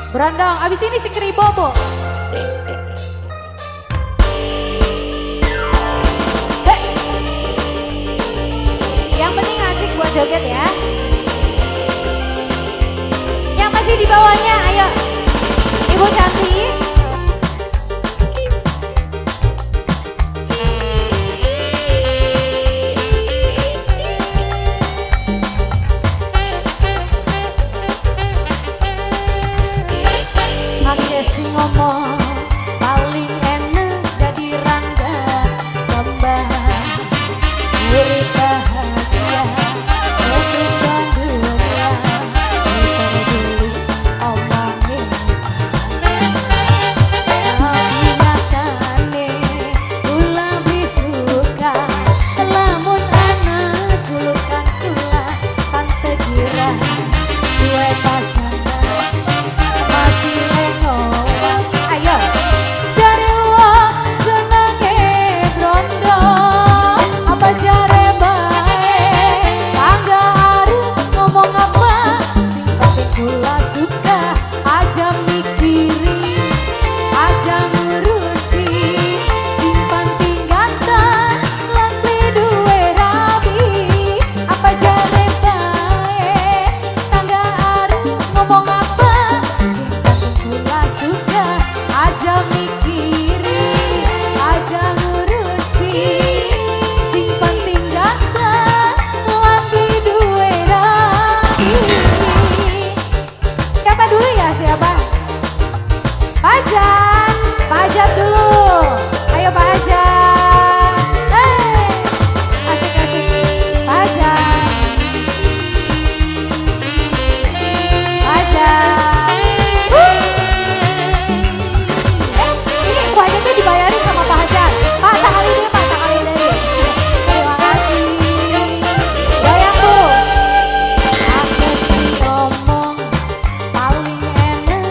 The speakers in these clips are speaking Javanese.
Brondong, abis ini si Kribobo. Hey. Yang penting asik buat joget ya. Yang masih di bawahnya, ayo. Ibu cantik. Akeh sing ngomong paling enak jadi rangga kembang, urip bahagia ketimbang dunia, peduli omonge tapi nyatane kula beli suka lamun anak julukan kula tante kira duwe pasangan masih lengoan. Ayo jare wong senenge brondo apa jare bae tangga arep ngomong apa sing penting kula suka aja mikiri aja ngurusi sing penting ganteng lan beli duwe rabi apa jare bae tangga arep ngomong apa sing penting kula suka aja mikiri aja ngurusi sing penting ganteng lan beli duwe rabi. Siapa dulu ya, siapa? Pajan, Pajan dulu. Ayo Pajan. Hey, asik asik. Pajan. Pajan. Wuh. Ini Pajannya dibayarin sama Pak Hajar. Pak sekali deh, Pak sekali deh. Terima kasih. Goyang Bu. Aku sih ngomong paling enak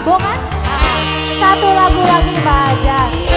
Nyambung kan? Satu lagu lagi, Pak Hajar.